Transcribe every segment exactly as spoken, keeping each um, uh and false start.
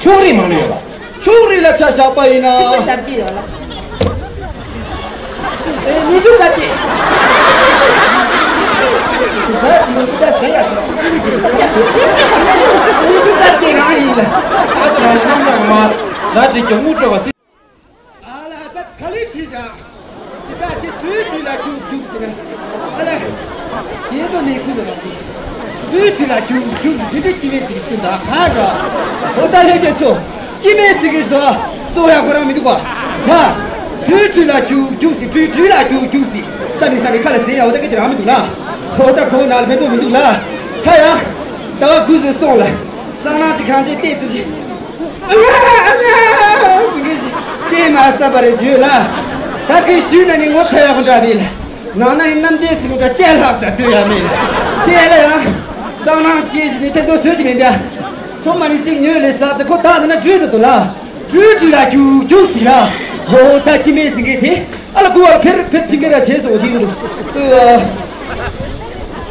ཕྱོགས་རིས་མང་ནི་ཡོད་པ། ཕྱོགས་རིས་ལ་ཆ་བཞག་པ་ཡིན་ན། ཆིག་སྟོང་ཞེ་བརྒྱད་ཡོད་ལ། ཨེ། ཉི་ཤུ་རྩ་བརྒྱད། ཉི་ཤུ་རྩ་བརྒྱད་རང་ཡིན་ལ། ཨ་ཙི་རང་ཡིན་ནམ་ཡང་མ། ད་དེ་ཀྱང་དངུལ་སྤྲོད་པ་སྲིད། ཨ་ལ། ད་ག་ལེ་ཞིག་ཅང་། དེ་ད་དེ་དུས་དུས་ལ་རྒྱུག་རྒྱུག་ཟེར་ན། ཨ་ལ། དེ་ཚོ་ནས་ཁུ་ལ་རྒྱུག་དུས་དུས་ལ་རྒྱུག་རྒྱུག་དེ་འདྲ་ཅི་ནས་ཅིག་སུ་ད་ཧ་ག་འོ་ད་ལྷན་རྒྱས་ཚོ། སྐྱེ་དམན་ཟེར་གི་ཟོ། གཙོ་བོ་ཡང་ཁོ་རང་མི་འདུག་པ། ཧ། དུས་དུས་ལ་རྒྱུག་རྒྱུག་ཟེར། དུས་དུས་ལ་རྒྱུག་རྒྱུག་ཟེར། ས་ནས་ས་ནས་ཁ་ལ་ཟེར་ཡ་འོ་ད་སྐད་ཅིག་རང་མི་འདུག་ན། འོ་ད་ཁོ་ན་ལ་ཕན་ཐོགས་མི་འདུག་ན། ད་ཡ། ཟླ་བ་དགུ་ཙམ་སོང་ལ། སང་ནངས་ཅིག་གང་ཅིག་བལྟས་ཚུལ་ཅིག་ཨ་ང་ཨ་ང་ཟེར་གི་ཅིག་བལྟས་མ་ས་པ་རེ་བྱོས་ལ། ད་གི་ཞུས་ན་ནི་ངོ་ཚ་ཡག་པོ་འདྲ་རེད་ལ། ནང་ན་ཡི་གནམ་བསྟན་ཟེར་མོ་འདྲ་བཅད་ལྷག་ས་ལྟོས་ཡ་མེད་ལ། དེ་ལ་ཡང་སང་ནངས་སྐྱེས་ཞིག་ནི་ཕན་ཐོགས་བཟོས་ཀྱི་མེད་འདྲ། ཚོ་མ་ནི་གཅིག་ཉོས་ལས་ཟ་དེ་ཁོ་ད་དེ་ན་བྲོས་དུ་དུ་ལ། བྲོས་བྲོས་ལ་རྒྱུག་རྒྱུག་ཟིག་ལ། ཧོ་ད་སྐྱེ་དམན་ཟེར་གི་དེ། ཨ་ལ་ཀུ་བ་ལ་ཕེར་ཕེར་ཕྱིན་གི་ར་བྱས་སོང་དེ་ཡིན་འདུག་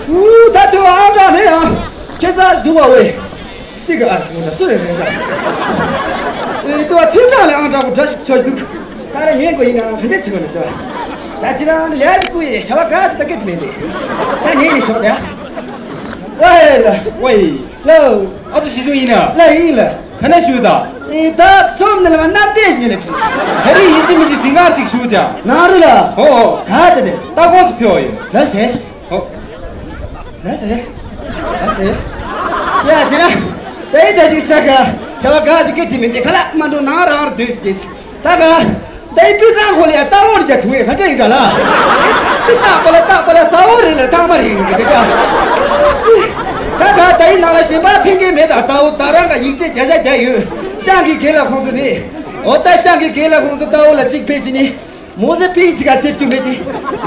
ཨུ་ད་དུ་བ་ཨང་གྲངས་རེད་ཡང་ཁྱེད་ཚ་འདུག་བ་བས། སི་ག་ཨ་སི་མོ་ད་སུ་རེད་རེད་ད། ཨེ་དུ་བ་ཐུན་ཚང་ལ་ཨང་གྲངས་པོ་འདྲ་ཞིག་ཆོག་འདུག་ད་རེ་ངས་གོ་ཡིན་ན་ཧན་འདྲེ་ཆི་མ་ནི་དུ་བ། ད་ཁྱེད་རང་ལས་ཀུ་ཡེ་བྱ་བ་ག་ཚོད་ད་སྐད་དུ་མེད་ལེ། ད་ངས་ནི་ཞོག་ད། ཝེ་ལ། ཝེ། ལོ། ཨ་ཚོ་ཞི་ཅུང་ཡིན་ན། ལ་ཡིན་ལ། ག་ནས་ཞུ་ད། ཨེ་ད་ཚོམ་ནི་ལ་མ་གནམ་བདེ་ཞིག་ལ་ཕྱིན། ད་རེས་ཡིན་གཅིག་མིན་གཅིག་ཟིང་ངར་ཅིག་ཞུ་ཅང་། ནང་རུ་ལ། ཨོ་ཨོ། ག་དེ་ནས། ད་ཁོང་སུ་ཕེ་བ་ཡོད། ལ་ཟེ། ཨོ། ལ་ཟེ། ལ་ཟེ། ཡ་དེ་ན། ད་ཡི་ད་ཅིག་ས་ག་བྱ་བ་ག་ཅིག་གི་དེ་མིན་དེ་ཁ་ལག་མ་འགྲོ་ནང་རང་རུ་སྡོད་ཟེར་གི། ད་ག་ད་ཡི་སྤུས་གཙང་ཁོ་ལ་ཡ་རྟ་བོར་རྒྱ་ཐུང་བའི་ཁ་བྲལ་ཡིན་ག་ལ། ཏི་རྟག་པ་ལ་རྟག་པ་ལ་ས་བོ་རེད་ལ་ཐང་མ་རེད་ཡིན་གི་དེ་ག་ད་ག་ད་ཡི་ནང་ལ་གཞན་པ་ཕན་གི་མེད་ད། རྟ་བོ་ད་རང་ག་ཡིག་ཆ་བརྒྱ་ཆ་བརྒྱ་ཡོད། ཤང་གི་དགེ་ལ་ཁོང་ཚོ་རེད། འོ་ད་ཤང་གི་དགེ་ལ་ཁོང་ཚོ་རྟ་བོ་ལ་གཅིག་ཕེབས་ཕྱིན་ནི། མོ་ཟེ་པིང་ཅི་ག་དེབ་ཀྱུ་མེད་དེ།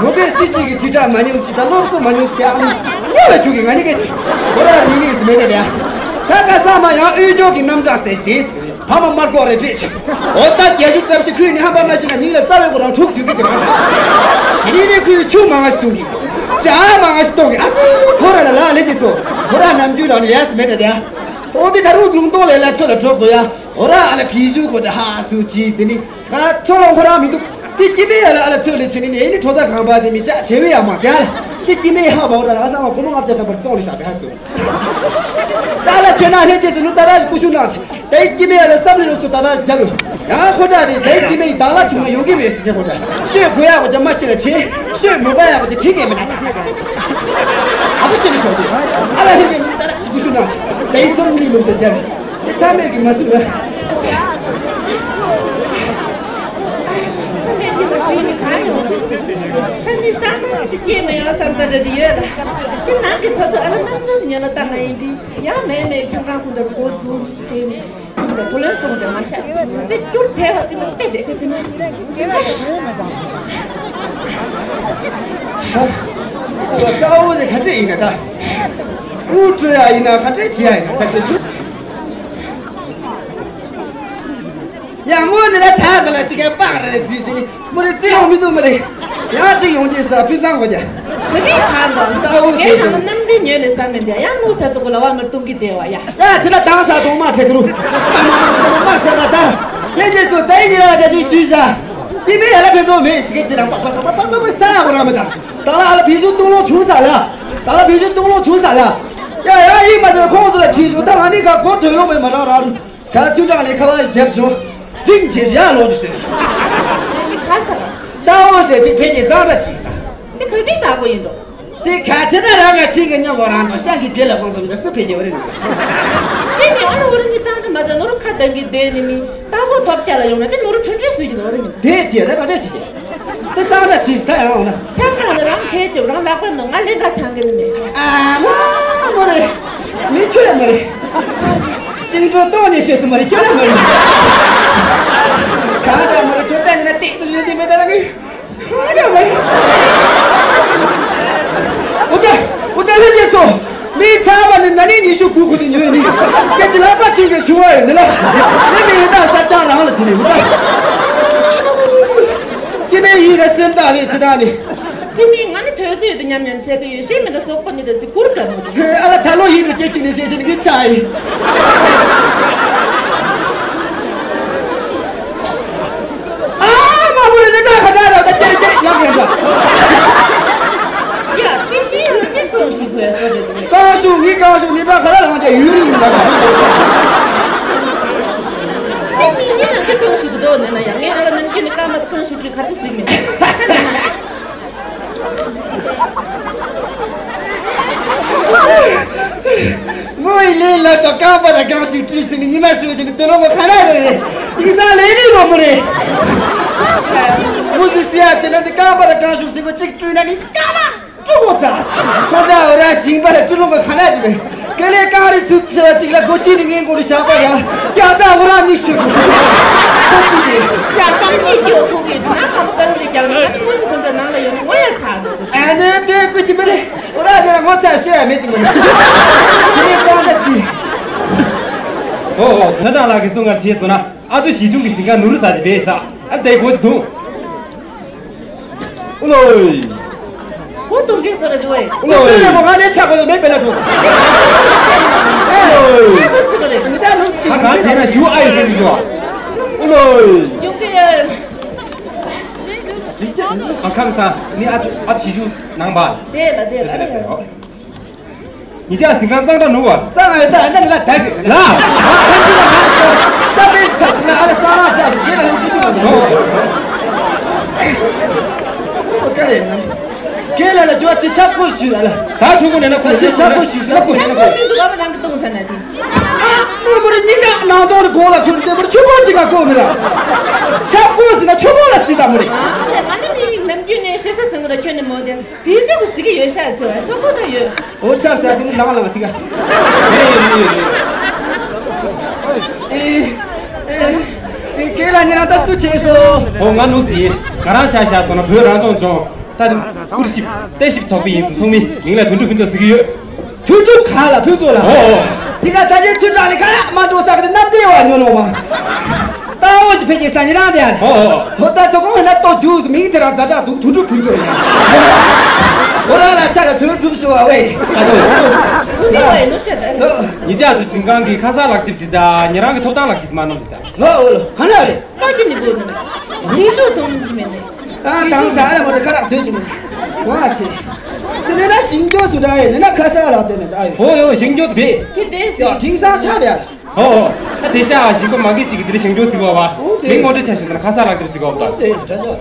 མོ་པེར་སི་ཅི་གི་དྲིལ་བསྒྲགས་མ་མྱོང་ཅི་ད་སློབ་གསོ་མ་མྱོང་ཅི་ཨ་ནི། ཉོ་ལ་རྒྱུག་གི་ང་ནི་གེ་ཅི། ཁོ་ར་རིག་གནས་སུ་མེད་ད་ལ། ད་ག་ས་མ་ཡང་དབུལ་སྐྱོར་གྱི་རྣམ་གྲངས་ཟེར་ཏེ། ཕ་མ་མར་ཀོ་རེ་བྲེས། འོ་ད་བརྒྱད་ཅུ་རྩ་བཞི་ཁུལ་ནི་ཧམ་པ་མ་ཤི་ན་ཉིན་ལ་རྩ་བའི་གོ་རང་འཁྲུག་ཞུ་གི་དེ་རང་ས། དེ་ནི་ནི་ཁུལ་ཆུ་མང་ང་ཞིག་གཏོང་གི། ཇ་མང་ང་ཞིག་གཏོང་གི་ཨ་ཙི། ཁོ་ར་ལ་ལ་ལེ་ཅི་ཚོ། ཁོ་ར་ནམ་རྒྱུན་རང་ནི་ཡས་མེད་ད་ལ། འོ་དེ་ད་རུ་ལུང་སྟོང་ལས་ལ་ཚོ་ལ་འགྲོ་དགོས་ཡ། འོ་ར་ཨ་ལ་བི་ཞུ་གོ་ད་ཧ་ཚུ་ཅི་དེ་ནི། ཁ་ཚོ་ལོ་ཁོ་རང་མི་འདུག་དེ་སྐྱེ་དམན་ཡ་ལ་ཨ་ལ་ཚོད་ལས་བྱེད་ནི་ནི་ཨེ་ནི་ཁྲོ་ད་གང་པ་དེ་མི་ཅག་བྱེ་བའི་ཡ་མ་རྒྱ་ལ། དེ་སྐྱེ་དམན་ཡ་ཧ་མ་འོ་ད་ར་ས་མ་སྒོར་མོ་ལྔ་བརྒྱ་ཐམ་པར་བཙོང་ལས་བཞག་པའི་ཧ་ཚོད། ད་ལ་ཁྱེད་ན་ལྷན་རྒྱས་ཚོ་ནུ་ད་ར་ཀུ་ཤུ་ནང་ཞིག་དེ་སྐྱེ་དམན་ཡ་ལ་བསམ་བློ་ཡོངས་སུ་ད་ལ་རྒྱབ་ཡོད། ཡང་ཁོ་ད་དེ་དེ་སྐྱེ་དམན་ཡི་ད་ལ་བྱུང་ན་ཡོང་གི་མེད་ཟེར་ཁྱེད་ཁོ་ད་ཤོད་དགོས་ཡ་གོ་ད་མ་ཤེས་ལ་ཆེ། ཤོད་མི་དགོས་ཡ་གོ་ད་ཁྲིད་གས་མེད་ན། ཨ་ཕ་ཤེས་ནི་ཤོག་དེ་ཨ་ལ་ལྷན་རྒྱས་ནུ་ད་ར་ཀུ་ཤུ་ནང་ཞིག་དེ་བསམ་བློ་ཡོངས་སུ་རྒྱབ་ཡོད། ད་མེད་ཀྱི་མ་སུ་ལ། ཕ་མི་བསམ་བློ་ཅིག་སྐྱེས་མ་ཡོང་བསམ་ས་འདྲ་ཅིག་ཡོད་ལ། དེ་ནང་གི་ཚོ་ཚོ་ཨ་ལ་རྣམ་ཅོ་ཉོ་ལ་བཏང་ང་ཡིན་དུས་ཡང་མེད་མེད་ཆང་ཁང་ཁུང་དུ་སྒོ་བཙུགས་ཏེ་ནི་ཁུང་དུ་བུ་ལོན་སོང་དུ་མ་ཤག་ཟེར་སྐྱུར་དེ་བ་ཚིག་ལ་བལྟས་བསྡད་ཁ་ཐུན། ད་ཨོ་ཟེར་ག་འདྲས་ཡིན་ན་ད། དབུ་སྤྲོད་ཡ་ཡིན་ན་ག་འདྲས་བྱེད་ཡ་ཡིན་ན་ད་དེ་ཚོ། ཡ་མོ་ནི་ལ་ཐ་ད་ལ་ཅི་ག་པག་རེ་རེ་བརྫིས་ཤི་ནི་མོ་རེ་བརྩི་ཡོང་མི་འདུག་མོ་རེ། ཡང་ཅིག་ཡོང་རྗེས་ས་ཕུན་ཚང་གོ་ཅ། དེ་ནས་ཐ་ད་ས་འོ་ཟེར་ཞིང་རྣམ་འདྲེན་ཉོས་ནས་ས་མེད་དེ་ཡང་ནུ་ཚ་ཚུགས་ལ་བ་མར་གཏོང་གི་བསྡད་བ་ཡ། ཡ་དེ་ལ་དང་ས་གཏོང་མ་ཁྲེ་གུ་རུ། མ་ས་ད་ད། ལྷན་རྒྱས་ཚོ་ད་ཡིན་ལ་ད་ཅིག་ཞུས་ཤ། དེ་མིན་ཡ་ལ་ཕན་ཐོགས་མེད་ཞིག་གི་དེ་རང་པ་པ་པ་པ་པ་ས་ཡ་གོ་ར་མི་ད། ད་ལ་ཨ་ལ་བི་ཤུ་གཏོང་ལོ་བྱུང་ས་ལ། ད་ལ་བི་ཤུ་གཏོང་ལོ་བྱུང་ས་ལ། ཡ་ཡ་ཡིན་པ་ཚོ་ཁོང་ཚོ་ལ་ཁྲིད་ཞུ་ད་ང་ནི་ག་གོ་ཐོས་ཡོང་མེད་མ་རང་རང་རུ། ད་ཚུན་ཀྲང་ལས་ཁ་བ་རྒྱབ་བྱུང་། རིང་ཆེ་ཡ་ལོ་དུ་ཟེར། ཁ་ས་ར། ད་འོ་ཟེར་ཅིག་ཕན་གྱི་གཙང་སྦྲ་བྱེད་ས། འདི་ག་གི་བདག་པོ་ཡིན་འགྲོ། དེ་ག་དེ་ན་རང་ག་ཁྲིད་གི་ཉོ་གོ་རང་དང་ཤང་གི་དེ་ལ་ཁོང་ཚོ་མི་ད་སུ་ཕན་གྱི་འོ་རེད་ནི། དེ་ནི་ཨ་ནི་འོ་རེད་ནི་གཙང་སྦྲ་མ་ཚ་ནོ་རུ་ཁ་དང་གི་དེ་ནི་མི་ད་གོ་ཐོབ་ཅ་ལ་ཡོང་ན་དེ་ནོ་རུ་ཁྲུན་ཁྲུན་སུ་ཡིན་འོ་རེད་ནི། དེ་དེ་རེད་པ་དེ་ཞིག་གི། དེ་གཙང་སྦྲ་བྱེད་ས་ད་ཡང་འོ་ན། ཁྱམས་ནང་ལ་རང་ཁའི་རྒྱབ་རང་ལག་པ་ནང་ང་ལེན་ག་ཚང་གི་ནི་མེད། ཨ་མ་མོ་རེད། མི་ཁྱོད་མོ་རེད། ཅིང་གྲོ་ཏོ་ནས་ཤོད་སུ་མ་རེད་ཁྱོད་ལ་མ་རེད། གང་འདྲ་མ་རེད་ཁྱོད་ལྟ་ནི་ན་ཏེ་ཏུ་ཡོད་དེ་མེད་ད་ལ་གི། གང་འདྲ་མ་རེད། འོ་ད་འོ་ད་ལྷན་རྒྱས་ཚོ། མི་ཚ་བ་ནི་ན་ནིང་ཉི་ཤུ་དགུ་གུ་དེ་ཉོས་ནི། སྐད་ཀྱི་ལག་པ་ཅིག་གི་ཞུ་བ་ཡོད་ནི་ལ། ནི་མི་ཡོད་ད་ས་ཅང་རང་ལ་དེ་ནི་ཡོད་ད། སྐྱེ་དམན་ཡིན་ན་སེམས་ཐག་རེད་ཅི་ད་ནི། དེ་མིན་ང་ནི་དོལ་རྩེ་ཡོད་དུ་ཉམས་ཉམས་བྱེད་ཀྱི་ཡོད་ཤེས་མི་འདུག་སོག་པོ་ནི་ད་ཟི་གུར་དགའ་མོ་དུ། ཧེ་ཨ་ལ་ད་ལོ་ཡིན་དུ་སྐྱེ་གཅིག་ནས་ཤེས་ཤེས་ནི་གི་ཚ་ཡིན། རྐང་ཞིག་བཀྲུས་ཟིན་ནས་ཉི་མ་ཞིག་ཟིན་ནས་དུ་ལོ་མ་ཁ་ར་རེད། དེང་སང་ལས་རིགས་ལོ་མོ་རེད། མུ་ཟི་སི་ཡ་བྱས་ན་འདི་རྐང་པ་ལ་རྐང་ཞིག་ཟིན་པ་གཅིག་བཀྲུས་ན་ནི་རྐང་པ་བཀྲུ་དགོས་ས། ཁོ་ཚ་འོ་ར་ཞིང་པ་ལ་བཀྲུ་ལོ་མ་ཁ་ར་རེད། དཀའ་ལས་རྐང་རིགས་ཚུབ་ཆེ་བ་ཅིག་ལ་སྒོ་ཁྱི་ནི་ངན་གོ་རི་ཞག་པ་ར་རྒྱ་སྟག་འོ་ར་མིག་ཤུ། ཁོ་ཅི་རེད། ཡ་རྐང་གཉིས་སྐྱོ་ཁོང་གིས་ང་ཁ་པོ་ཏང་ལས་ཀྱང་ང་ཁོང་གི་ཁོང་ཚོ་ནང་ལ་ཡོད་ནི་ངོ་ཡ་ཚ་འདུག་ཨ་ནི་དེ་ཀུ་ཅི་མི་རེད། འོ་ར་དེ་ལ་ངོ་ཚ་ཤོད་ཡ་མེད་དུ་མི་རེད། དེ་ནས་ཙང་ད་ཅི། ཨོ་ཨོ་ཚ་དྲག་ལགས་ཀྱིས་གསུང་ངར་བྱས་སོང་ན་ཨ་ཅོ་ཞི་ཆུང་གི་ཞིང་ཁ་ནུ་རུ་ཟ་ཅི་བས་ས་ཨ་དེ་གོ་ཅི་འདུག་ཨུ་ལོ། ཨོ་དུང་གི་སོ་ར་ཅོ་ཨེ། ཨུ་ལོ། ཨུ་ལོ་ང་ནས་ཆག་གོ་མེད་པས་ལ་ཐུག་ཨུ་ལོ། ཨ་ཁ་གང་བྱས་ན་ཞུ་ཨ་ཡི་ཟེར་གྱི་འདུག་ཨུ་ལོ། ཡོང་གི་ཡོད། ཨ་ཁམས་ས་ནི་ཨ་ཨ་ཞི་ཆུང་ནང་པ། དེ་ལ་དེ་ལ། ཉི་ཤག་ཟིན་ཁང་གཙང་སྦྲ་ནུ་བ། གཙང་ཨེ་ད་ནང་ལ་ད་གི་ལ། ཨ་ཁ་ཅི་ལ་ཁ་ཅི་ལ་ད་པེ་ས་ལ་ཨ་ལ་ས་ལ་ཅག་གི་ལ་ཡོང་ཀུ་ཤི་མ་འདུག་ཨོ་ཀ་རེ། ཁྱེད་ལ་ལ་ཇོ་ཆི་ཆབ་ཀོ་ཞུ་ལ་ལ། ད་ཆུ་ཀོ་ནས་ན་ཀོ་ཆི་ཆབ་ཀོ་ཞུ་ལ་ཀོ་ནས་ན་ཀོ། ཨ་མོ་མོ་རེ་ཉི་ཀ་ནང་དོ་རེ་གོ་ལ་ཁྱོད་དེ་མོ་ཆུ་ཀོ་ཅི་ཀ་ཀོ་མི་ལ། ཆབ་ཀོ་ཟེར་ན་ཆུ་ཀོ་ལ་ཟེར་ད་མོ་རེ། ང་ནི་མི་ནམ་རྒྱུན་ནས་ཤེས་ས་ཟེར་མོ་ར་ཁྱོད་ནི་མོ་དེ། དེའི་ཚོད་ཀྱི་ཟི་གི་ཡོད་ཤག་ཟེར་བ་ཚོགས་པ་དང་ཡོད། འོ་ཆགས་ཟེར་དུང་ལང་ལང་ཐིག་ག་ཨེ་ཨེ་ཨེ་ཁྱེད་ལ་ཉེ་རང་ད་སུ་བྱས་སོ། འོ་ང་ནུ་ཟི་ང་རང་ཆ་བཞག་སོང་ན་བོད་རང་སྐྱོང་ལྗོངས་ད་སྐུར་ཞིབ་བརྟན་ཞིབ་ཚོགས་པའི་ཡིན་ཚོགས་མི་མིང་ལ་དོན་གྲུབ་ཕུན་ཚོགས་ཟེར་གི་ཡོད། ཐུགས་སྒྲུབ་ག་ལ་ཕུན་ཚོགས་ལ། ཨོ་ཨོ། དེ་ག་ད་ཅི་ཐུགས་དྲག་ལས་ཁ་ཡ་མ་འགྲོ་ས་གི་རྣམ་དེ་བ་ཉོ་ལོ་མ། ད་འོ་ཞིག་ཕེ་ཀྱི་ས་ཉི་རང་དེ་ཡ། ཨོ་ཨོ། ཧོ་ད་དོ་གོང་ན་ཏོ་རྒྱུགས་མིང་དེ་རང་ཛ་དྲག་འདུག་ཐུགས་སྒྲུབ་ཕུན་ཚོགས་ཡ། ཧོ་ར་ལ་ཆ་ལ་དོན་གྲུབ་ཞུ་བ་ཝེ། ཨ་ཏོ། ཐུགས་དེ་བ་ཡིན་ནོ་ཤེས་ད། ཉི་ཅག་ཚོ་ཞིང་ཁང་གི་ཁ་ས་ལག་དེབ་དེ་ད་ཉེ་རང་གི་ཐོབ་ཐང་ལག་དེབ་མ་གནང་དེ་ད། ལོ་ཨོ་ལོ་ག་ན་རེད། ཁ་ཅི་ནི་བོ་ནི། ལུས་སུ་དོང་གི་མེད་ནི། ཨ་དང་ས་ཨ་ལ་མོ་དེ་ཁ་རག་དོན་ཅི་མོ། ཝ་ཆེ། དེ་ནས་ན་ཞིང་ཇོ་སུ་འདྲ་ཡེ་ནས་ན་ཁ་ས་ལག་དེབ་མེད་ད་ཨ་ཡོ། ཧོ་ཡོ་ཞིང་ཇོ་དེ་བེ། དེ་དེ་ཡ་དེང་སང་ཆ་དེ་ཡ། ཧོ་ཧོ། ད་དེ་ཤ་ཞིག་པ་མ་གི་ཅིག་གི་དེ་ཞིང་ཇོ་ཟིག་བ་བ། ཨོ་དེ། མིང་ངོ་སྤྲོད་ཆ་ཞིག་ཟེར་ན་ཁ་ས་ལག་དེབ་ཟིག་བ་བ། ཨོ་དེ་དྲ་ཇོ།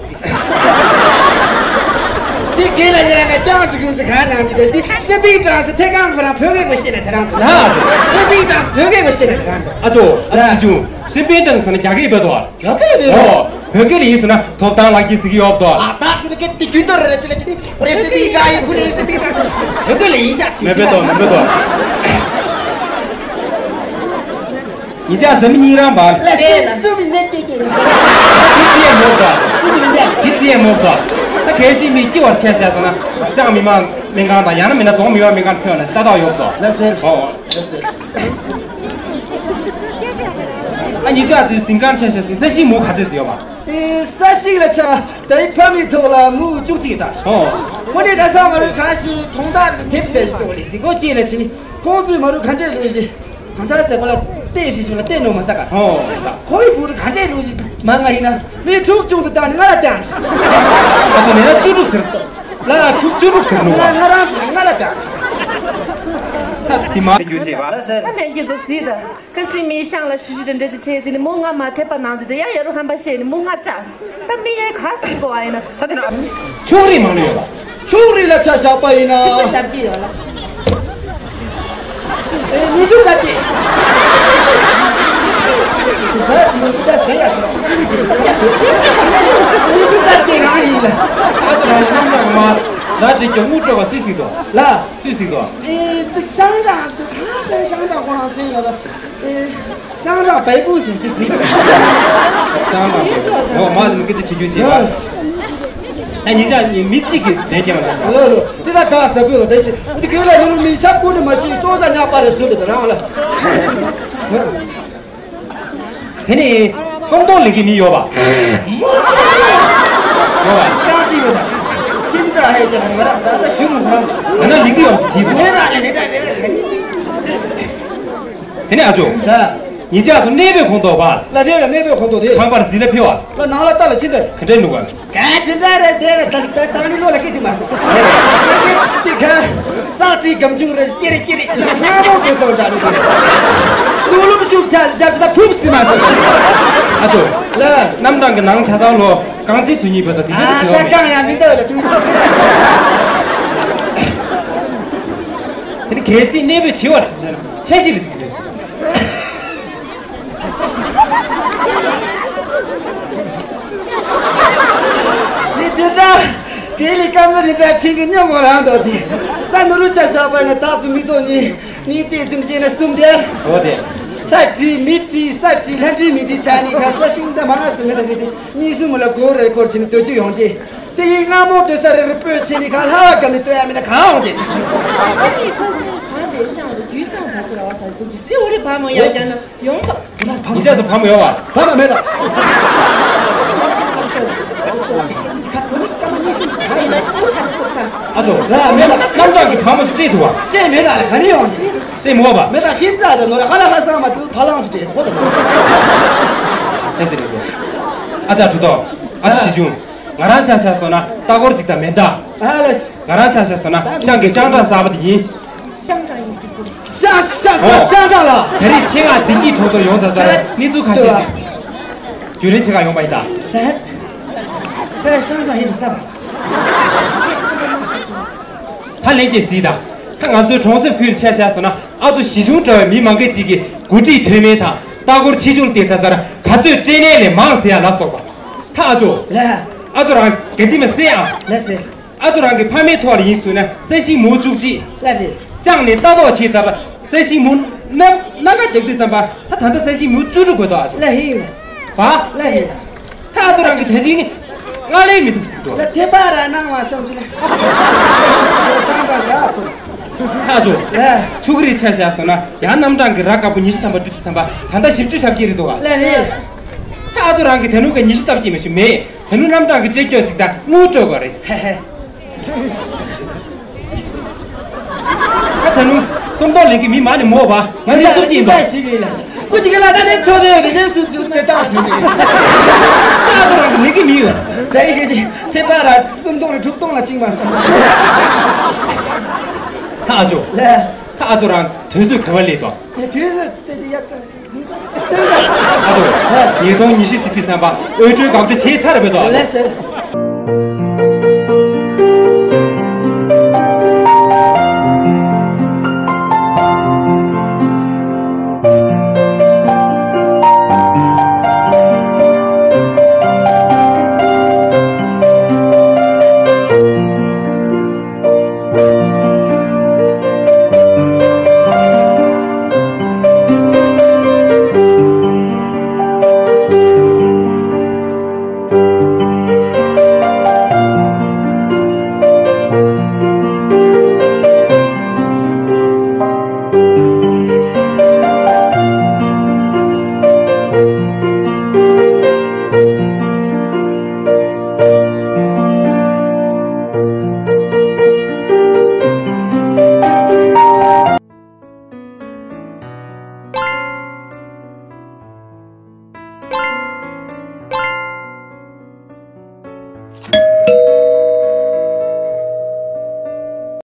དེ་གེ་ལ་ཉེ་རང་ག་ཅང་ཟིག་ཡོང་ཟིག་ག་ནང་གི་དེ་དེ་ཤེ་པིང་ཀྲང་སི་ཐེ་ཀང་ཁོ་རང་བོད་སྐད་མི་ཤེས་ན་དེ་རང་དུ། ཧ། ཤེ་པིང་ཀྲང་སི་བོད་སྐད་མི་ཤེས་ན་དེ་རང་དུ། ཨ་ཅོ་ཨ་ཅི་ཅུང་ཤེ་པིང་ཀྲང་ཟེར་ན་རྒྱ་སྐད་བོད་དོ། རྒྱ་སྐད་རེད། ཨོ། བོད་སྐད་ལ་ཡིན་ཟེར་ན་ཐོབ་ཐང་ལག་ཁྱེར་ཟིག་ཡོད་དོ། ཨ་ད་ཁྱེད་ཀྱི་དེ་རྒྱུན་དུ་རེད་ཅི་ལ་ཅི་ནི་རེ་སི་པི་ཀྲ་ཡི་ཁུ་རེ་སི་པི་ཀྲ་བོད་སྐད་ལ་ཡིན་ཤག་ཟིག་མེད་པའི་དོ་མེད་པའི་དོ། ཉི་ཤག་འཛམ་གཉིས་རང་བར། ལ་སེ་སུ་མི་མེད་ཀྱེ་ཀྱེ་མི་ཤག་ཁྱི་ཙི་ཡེ་མོག་དོ། སུ་མི་མེད། ཁྱི་ཙི་ཡེ་མོག་དོ། ད་གལ་སྲིད་མི་སྐྱེ་བར་ཆད་བྱས་སོང་ན་ཅང་མི་མང་སྨན་ཁང་དང་ཡང་ན་མིན་ན་རྫོང་མི་མང་སྨན་ཁང་ཕེབས་ན་ལྟ་རྟོག་ཡོད་དོ། ལ་སེ། ཨོ། ལ་སེ། ཨ་ཉི་ཤག་ཚོའི་ཟིན་ཁང་ཆ་ཤས་ཟིན་ས་ཞིག་མུ་ག་ཚོད་ཡོད་པ། ཨེ་ས་ཞིག་ལ་ཆ་ད་ཡི་ཕ་མའི་ཐོག་ལ་མུ་བཅུ་གཅིག་དང་། ཨོ། ཁོ་ནས་ད་ས་མ་རུ་ཁ་ཤི་གྲོང་རྡལ་གྱི་དེབ་ཟེར་ཞིག་ཐོག་ལས་ཟིན་གོ་སྐྱེས་ལ་ཕྱིན་ནི་ཁོང་ཚོས་མ་རུ་ག་འདྲས་ལོས་ཞིག་གང་ལྟར་ཟེར་ཁོ་ལ་བལྟས་ཞིག་ཞིག་ལ་བལྟས་ནོ་མ་ས་ག་ཨོ། ཁོ་ཡི་བུ་རུ་ག་འདྲས་ལོས་ཞིག་མ་ང་ཡིན་ན་མི་དྲུག་ཅུང་དུ་བཏང་ནི་ང་ལ་བཏང་ཞིག་ཨ་ཚོ་ནས་ན་བཅུ་དྲུག་ཟེར། ལ་ལ་དྲུག་བཅུ་དྲུག་ཟེར་ནོ་ང་ང་རང་ང་ལ་བཏང་ཞིག་ད་དེ་མ་རྒྱུ་བྱེད་པ། ད་མེད་ཀྱི་ཚོ་སྲིད་ད། ཁ་སིང་མི་ཤང་ལ་ཤུ་ཤུ་དེ་འདྲ་ཅིག་བྱས་ཟིན་ནི་མོ་ང་མ་ཐེབས་པ་ནང་ཚུད་དེ་ཡང་ཡ་རུ་ཧམ་པ་བཤད་ནི་མོ་ང་ཅག་ད་མི་ཡའི་ག་སིང་གོ་བ་ཡིན་ན་ད་དེ་ན་ཕྱོགས་རིས་མང་ནི་ཡོད་པ། ཕྱོགས་རིས་ལ་ཆ་བཞག་པ་ཡིན་ན། ཆིག་སྟོང་ཞེ་བརྒྱད་ཡོད་ལ། ཨེ་ཉི་ཤུ་རྩ་བརྒྱད། ད་ཉི་ཤུ་རྩ་ཟེར་ཡ་ཟེར། ཉི་ཤུ་རྩ་བརྒྱད་རང་ཡིན་ལ། ཨ་ཙི་རང་ཡིན་ནམ་ཡང་མ། ད་དེ་ཀྱང་དངུལ་སྤྲོད་པ་སུས་ཟིག་དོ། ལ། སུས་ཟིག་དོ། ཨེ་ཙི་ཤང་ཀྲང་ཟེར་ཁ་སང་ཤང་ཀྲང་ཁོ་རང་ཚན་ཡོད་ལ། ཨེ། ཤང་ཀྲང་བལ་པོ་ཟེར་ཅི་ཟིག་ཤང་ཀྲང་བལ་པོ། འོ་མ་ལ་མི་སྐད་ཆ་བྱེད་རྒྱུ་བྱེད་པ། ཨ་ཉིན་ཞག་ཉིན་མི་གཅིག་གིས་བསྡད་ཀྱང་ལ། ལོ་ལོ། དེ་ལ་ད་ཟ་དགོས་ལ་དེ་ཅི། དེ་གོས་ལ་ནི་མི་ཆབ་ཀུན་ནི་མ་ཤེས་སོ་ས་ཉག་པ་རེ་བཟོས་ལ་དེ་རང་ལ། དེ་ནི་ཁོང་ཏོག་ལི་གི་མི་ཡོད་པ། ཡོད་པ། ཀྱང་ཅི་ཡོད་པ། ཁྱིམ་ཚང་ཧེ་ཅང་ང་རང་ད་ལྟ་ཞུ་མི་ཐུབ། ང་ན་ལི་གི་ཡོད་ཟེར་གྱི་འདུག་ལས་ད་ལས་ད་ལས། དེ་ནས་ཨ་ཅོ། ད། ཉིན་ཞག་ཏུ་གནས་པའི་ཁོང་ཏོག་པ། ལ་དེ་ལ་གནས་པའི་ཁོང་ཏོག་དེ། ཁང་པར་གཟིགས་ལ་ཕེབས་པ། ལ་ནང་ལ་ལྟ་ལ་ཕྱིན་ཏེ། ག་འདྲའི་ནུག་ག་ག་དེ་འདྲ་རེད་དེ་རེད་ད་ད་ད་ནི་ལོ་ལ་སྐད་ཅིག་མ་སོང་། དེ་ག་ཙག་ཙིག་སྒམ་ཆུང་རེད་ཀྱེ་རེད་ཀྱེ་རེད་ལ་ཉག་མོ་དེ་སོང་འདྲ་རེད། ལུག་ལུག་ཤུགས་ཆ་རྒྱབ་ད་ཐུབ་སི་མ་སོང་། ཨ་ཅོ། ལ། གནམ་ཐང་གི་ནང་ཆ་ཚང་ལོ་གང་ཅི་སུ་གཉིས་བོད་ད་དེ་ཨ་ད་གང་ཡང་མི་འདོད་ལ་ཐུབ། དེ་ནི་གལ་སྲིད་གནས་པའི་བྱེ་བ་ཆེ་ཤོས་ལ་ཅིག་རེད། དེ་འདྲ། དེ་ལས་སྐར་མ་རེ་འདྲ་ཁྱེད་ཀྱི་སྙོམས་པོ་རང་འདུག་དེ། ད་ནུ་རུ་ཆ་བཞག་པ་ན་ད་ཚོ་མི་ཐོག་གཉིས་གཉིས་བལྟས་ཚུན་བྱས་ན་གསུམ་དེར། འོ་དེ། ས་བྲིས་མི་བྲིས་ས་བྲིས་ལྷ་བྲིས་མི་བྲིས་ཆ་ནི་ཁ་ས་ཤིང་ད་མ་ང་སུ་མི་ད་གི་དེ་གཉིས་སུ་མོ་ལ་གོ་རེ་འཁོར་ཕྱིན་སྡོད་རྒྱུ་ཡོང་དེ། དེ་ཡིན་སྔ་མོ་སྡོད་ས་རེ་རེ་སྤོས་ཕྱིན་ནི་ཁ་ལྷ་བ་གམ་ནི་སྡོད་ཡ་མིན་ན་གང་འོང་དེ། ཨ་ནི་ཁོ་ཚོ་གང་དེ་ཤང་རུ་རྒྱུས་སང་ག་ཚོད་ར་བ་ས་འདུག་གི་སེ་འོ་རེ་བ་མོ་ཡ་ཡ་ན། ཡོང་ག་ཉིན་ཞག་ཚོ་ཕ་མ་ཡོད་བ། ཕ་མ་མེད་ད། ཨ་ཚོ། ལ་མེད་ད། རྣམ་གྲངས་ཀྱི་ཕ་མ་ཅིག་སྤྲད་འདུག་བ། སྤྲད་མེད་ད་ལ་ག་རེ་ཡོང་། སྤྲད་མོ་བ། མེད་ད་ཁྱིམ་ཚ་ད་ནོར་ཧ་ལ་ཧ་སང་མ་ཐུ་ཕ་ལང་ཅིག་སྤྲད་ཧོ་ད། ཨེ་སེ་རེད་སོ། ཨ་ཅག་གྲུ་ཏོ། ཨ་ཅག་ཞི་ཆུང་། ང་རང་ཆ་བཞག་སོང་ན་ལྟ་སྐོར་ཅིག་ད་མེད་ད། ཨ་ལེ། ང་རང་ཆ་བཞག་སོང་ན་ཤང་གི་ཤང་ཀྲང་གསར་པ་དེ་ཡིན། ཤང་ཀྲང་ཡིན་ཟེར་གི་རེད། ཤང་ཤང་ཤང་ཀྲང་ལ། ད་རེས་ཆེད་མངགས་བདེ་སྐྱིད་གྲོང་ཚོར་ཡོང་ཚར་ཚར་གནས་ཚུལ་ཁ་ཤས་ཤིག་རྒྱུན་ལས་ཆེད་མངགས་ཡོང་པ་ཡིན་ད། ད་ཤང་ཀྲང་ཡིན་འགྲོ་ས་མ། ད་ལན་གྱིས་གཟིགས་དང་། ད་ང་ཚོའི་གྲོང་གསེབ་ཁུལ་ཆ་བཞག་སོང་ན་ཨ་ཚོ་ཞི་ཆུང་འདྲ་བའི་མི་མང་གི་ཅིག་གིས་འགོ་ཁྲིད་མཐོ་དམན་དང་ལྟ་སྐོར་ཆེ་ཆུང་བལྟས་ཚར་ཚར་ག་ཚོད་སྤྲད་ནས་ལས་མང་ཟེར་ཡ་ལ་སོགས་པ། ད་ཨ་ཚོ། ལ། ཨ་ཚོ་རང་ག་དེ་མ་ཟེར་ཨ། ལ་ཟེར། ཨ་ཚོ་རང་གི་ཕ་མའི་ཐོག་ལ་ཡིན་ཟེར་ན་ས་ཞིང་མུའུ་བཅུ་གཅིག་ལ་རེད། ཤང་ནས་ལྟ་རྟོག་བྱས་ཚར་བ། ས་ཞིང་མུའུ་རྣམ་སྣ་ཁ་རྒྱག་དུས་ཙམ་པ་ད་ད་ལྟ་ས་ཞིང་མུའུ་བཅུ་དྲུག་དགོས་དོ་ཨ་ཚོ། ལ་ཧེ་ཡིན། བ། ལ་ཧེ། ད་ཨ་ཚོ་རང་གི་ད་ཞིང་ནི་སྔ་ལས་མི་འདུག་ཟེར་དོ། ལ་དེ་པ་ར་གནང་བ་བསམ་གྱི་ལ། བསམ་པ་ར་ཚོ། ད་ཨ་ཚོ། ལ། ཆུ་ཁ་རི་ཆ་བཞག་སོང་ན་ཡང་རྣམ་གྲངས་ཀྱི་ར་དཀར་པོ་ཉི་ཤུ་ཐམ་པ་བསྒྲུབས་དུས་ཙམ་པ་ད་ལྟ་བཞི་བཅུ་ཞབས་ཀྱི་རེད་དོ་བ། ལ་ཧེ། ད་ཨ་ཚོ་རང་གི་ད་ནུ་ག་ཉི་ཤུ་ཐམ་ཅིག་མ་ཞུ་མེད། ད་ནུ་རྣམ་གྲངས་ཀྱི་སྤྲད་སྐྱོ་ཞིག་དང་དངུལ་སྤྲོད་དགོས་རེད། ཧེ་ཧེ། ད་ད་ནུ་སུམ་མདོ་ལེན་གི་མི་མ་ནི་མོ་བ། ང་ནི་སུ་ཡིན་པ། ཞིག་ཡིན་ལ། ཀུ་ཅི་ག་ལ་ད་ནི་ཚོ་དེ་གི་ནི་སུ་ཚུ་དེ་ད་ཐུ་གི། ད་ད་རང་གི་ལེན་གི་མི་ཡོད། ད་ཡི་གི་ཅི་ཐེ་པ་ར་སུམ་མདོ་ལ་དྲུག་སྟོང་ལ་བཅིངས་པ་སོང་། ད་ཨ་ཅོ། ལ། ད་ཨ་ཅོ་རང་དུས་ཚོད་ག་བ་ལས་དོ། དུས་ཚོད་དེ་དེ་ཡག་ད། ཨ་ཅོ། ཉིས་སྟོང་ཉི་ཤུ་ཟེར་དུས་ཙམ་པ་འོས་སྦྱོར་འགག་སྒྲ་བྱས་ཚར་རེད་པས་དོ། ལགས་སེ།